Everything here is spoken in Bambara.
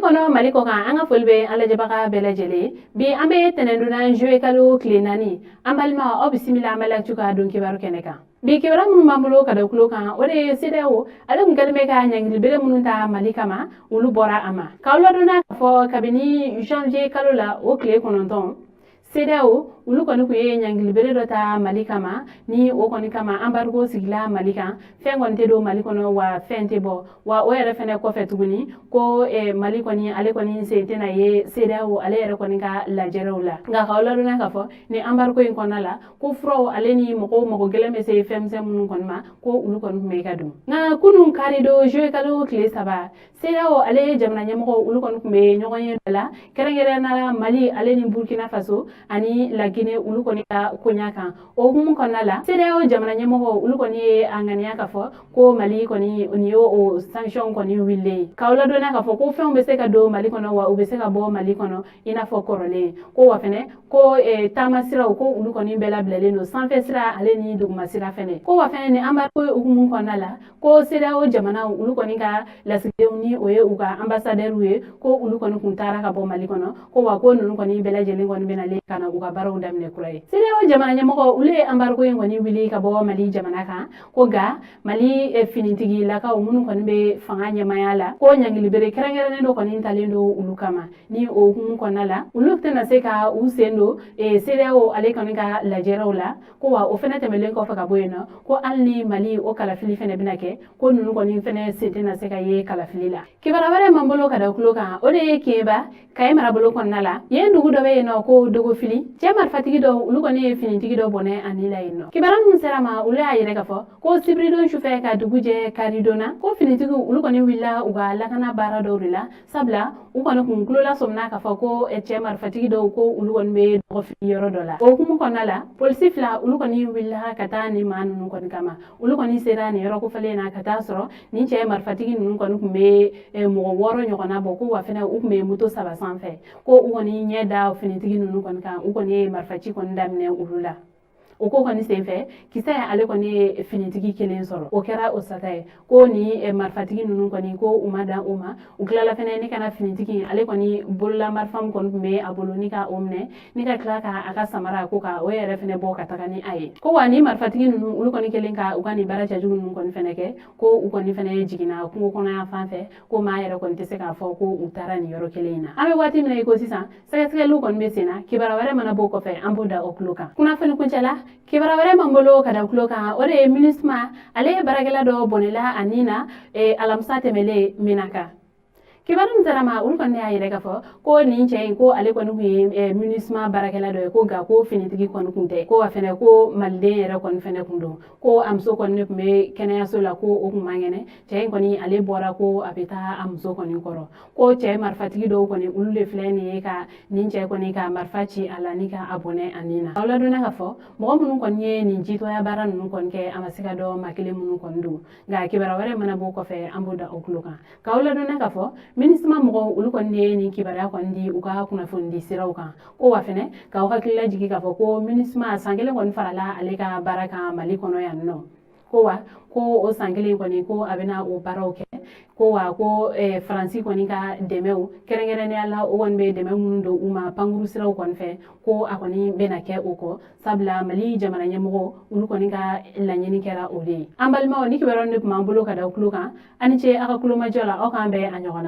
Mali kɔnɔ, Mali kɔ kan, an ka foli bɛ an lajɛbaga bɛɛ lajɛlen. Bi an bɛ tɛnɛndonna, juillet kalo tile 4. An balima, aw bisimila an bɛ Actu ka don kibaru kɛnɛ kan. Bi kibaru minnu b'an bolo ka da tulo kan, o de ye CEDEAO ale tun kɛlen bɛ ka ɲangilibere minnu ta Mali kama, olu bɔra a ma. K'aw ladɔnna k'a fɔ kabini janvier kalo la, o tile 9, CEDEAO olu kɔni tun ye ɲangilibere dɔ ta Mali kama. Ni o kɔni kama, embargo sigila Mali kan, fɛn kɔni tɛ don Mali kɔnɔ, wa fɛn tɛ bɔ. Wa o yɛrɛ fɛnɛ kɔfɛ tuguni, ko Mali kɔni, ale kɔni sen tɛna ye CEDEAO ale yɛrɛ kɔni ka lajɛrɛw la. Nka k'aw ladɔnna k'a fɔ ni embargo in kɔnɔna la, ko furaw ale ni mɔgɔw mago gɛlɛn bɛ se fɛn misɛn minnu kɔni ma, ko olu kɔni tun bɛ ka don. Nka kunun karidon, juillet kalo tile 3, CEDEAO ale ye jamana ɲɛmɔgɔ olu kɔni tun bɛ ɲɔgɔn ye la, kɛrɛnkɛrɛnnenya la Mali ale ni Burkina Faso ani Laginɛ, olu kɔni ka koɲa kan. O hukumu kɔnɔna la, CEDEAO jamana ɲɛmɔgɔ olu kɔni ye a ŋaniya k'a fɔ ko Mali kɔni, nin ye o sanction kɔni wulilen ye. K'aw ladɔnniya k'a fɔ ko fɛnw bɛ se ka don Mali kɔnɔ, wa u bɛ se ka bɔ Mali kɔnɔ i n'a fɔ kɔrɔlen. Ko wa fɛnɛ, ko taama siraw, ko olu kɔni bɛɛ labilalen don, sanfɛ sira ale ni duguma sira fɛnɛ. Ko wa fɛnɛ, ni embargo hukumu kɔnɔna la, ko CEDEAO jamanaw olu kɔni ka lasigidenw, ni o ye u ka ambassadeur ye, ko olu kɔni kun taara ka bɔ Mali kɔnɔ. Ko wa ko ninnu kɔni bɛɛ lajɛlen kɔni bɛna ka na u ka baaraw daminɛ kura ye. CEDEAO jamana ɲɛmɔgɔ olu ye embargo in kɔni wuli ka bɔ Mali jamana kan. Ko nka Mali finitigilakaw minnu kɔni bɛ fanga ɲɛmaya la, ko ɲangilibere kɛrɛnkɛrɛnnen dɔ kɔni talen don olu kama. Ni o hukumu kɔnɔna la, olu tɛna se ka u sen don CEDEAO ale kɔni ka lajɛrɛw la. Ko wa o fɛnɛ tɛmɛlen kɔfɛ ka bɔ yen nɔ, ko hali ni Mali o kalafili fɛnɛ bɛna kɛ, ko ninnu kɔni fɛnɛ sen tɛna se ka ye kalafili la. Kibaruya wɛrɛ m'an bolo ka da tulo kan, o de ye Keba Kaye marabolo kɔnɔna la, yen dugu dɔ bɛ yen nɔ ko Dogofili. Cɛ marifatigi dɔw olu kɔni ye finitigi dɔ bɔnɛ ani la yen nɔ. Kibaruya minnu sera ma, olu y'a yɛrɛ k'a fɔ ko sibiridon sufɛ ka dugu jɛ karidon na, ko finitigiw olu kɔni wulila u ka lakana baara dɔw de la, sabula u kɔni kun tulola sɔmina k'a fɔ ko cɛ marifatigi dɔw, ko olu kɔni bɛ dɔgɔfili yɔrɔ dɔ la. O hukumu kɔnɔna la, polisi fila olu kɔni wulila ka taa nin maa ninnu kɔni kama. Olu kɔni sera nin yɔrɔ kofɔlen na ka taa sɔrɔ nin cɛ marifatigi ninnu kɔni tun bɛ mɔgɔ 6 ɲɔgɔnna bɔ. Ko wa fɛnɛ, u tun bɛ moto saba sanfɛ. Ko u kɔni ɲɛ da finitigi ninnu kɔni kan, u kɔni ye marifaci kɔni daminɛ olu la. O ko kɔni senfɛ, kisɛ ale kɔni ye finitigi kelen sɔrɔ, o kɛra o sata ye. Ko ni marifatigi ninnu kɔni, ko u ma dan o ma, u tilala fɛnɛ ni kana finitigi ale kɔni bolola marifa min kɔni tun bɛ a bolo, ni ka o minɛ, ni ka tila ka a ka samara, ko ka o yɛrɛ fɛnɛ bɔ ka taga ni a ye. Ko wa ni marifatigi ninnu olu kɔni kɛlen ka u ka nin baara cɛjugu ninnu kɔni fɛnɛ kɛ, ko u kɔni fɛnɛ jiginna kungo kɔnɔ yan fan fɛ. Ko maa yɛrɛ kɔni tɛ se k'a fɔ ko u taara nin yɔrɔ kelen in na. An bɛ waati min na i ko sisan, sɛgɛsɛgɛliw kɔni bɛ sen na. Kibaruya wɛrɛ mana bɔ o kɔfɛ, an b'o da o tulo kan. Kunnafoni kuncɛ la, kibaruya wɛrɛ m'an bolo ka da tulo kan, o de ye MINUSMA ale ye baarakɛla dɔ bɔnɛla a nin na alamisa tɛmɛlen Menaka. Kibaru min sera ma, olu kɔni y'a yɛrɛ k'a fɔ ko nin cɛ in, ko ale kɔni tun ye MINUSMA baarakɛla dɔ ye. Ko nka ko finitigi kɔni tun tɛ. Ko wa fɛnɛ, ko maliden yɛrɛ kɔni fɛnɛ kun don. Ko a muso kɔni tun bɛ kɛnɛyaso la, ko o kun man kɛnɛ. Cɛ in kɔni ale bɔra ko a bɛ taa a muso kɔni kɔrɔ. Ko cɛ marifatigi dɔw kɔni, olu de filɛ nin ye ka nin cɛ kɔni ka marifa ci a la ni ka a bɔnɛ a nin na. Aw ladɔnna k'a fɔ mɔgɔ minnu kɔni ye nin jitɔya baara ninnu kɔni kɛ, a ma se ka dɔn maa kelen minnu kɔni don. Nka kibaruya wɛrɛ mana bɔ kɔfɛ, an b'o da o tulo kan. K'aw ladɔnna k'a fɔ MINUSMA mɔgɔw olu kɔni ye nin kibaruya kɔni di u ka kunnafoni di siraw kan. Ko wa fɛnɛ, k'aw hakili lajigin k'a fɔ ko MINUSMA san kelen kɔni farala ale ka baara kan Mali kɔnɔ yan nɔ. Ko wa ko o san kelen kɔni, ko a bɛna o baaraw kɛ. Ko wa ko Faransi kɔni ka dɛmɛw, kɛrɛnkɛrɛnnenya la o kɔni bɛ dɛmɛ minnu don u ma pankuru siraw kɔni fɛ, ko a kɔni bɛna kɛ o kɔ, sabula Mali jamana ɲɛmɔgɔ olu kɔni ka laɲini kɛra o de ye. An balimaw, ni kibaruya de tun b'an bolo ka da tulo kan. A ni ce a ka kulomajɔ la. Aw k'an bɛn a ɲɔgɔn na.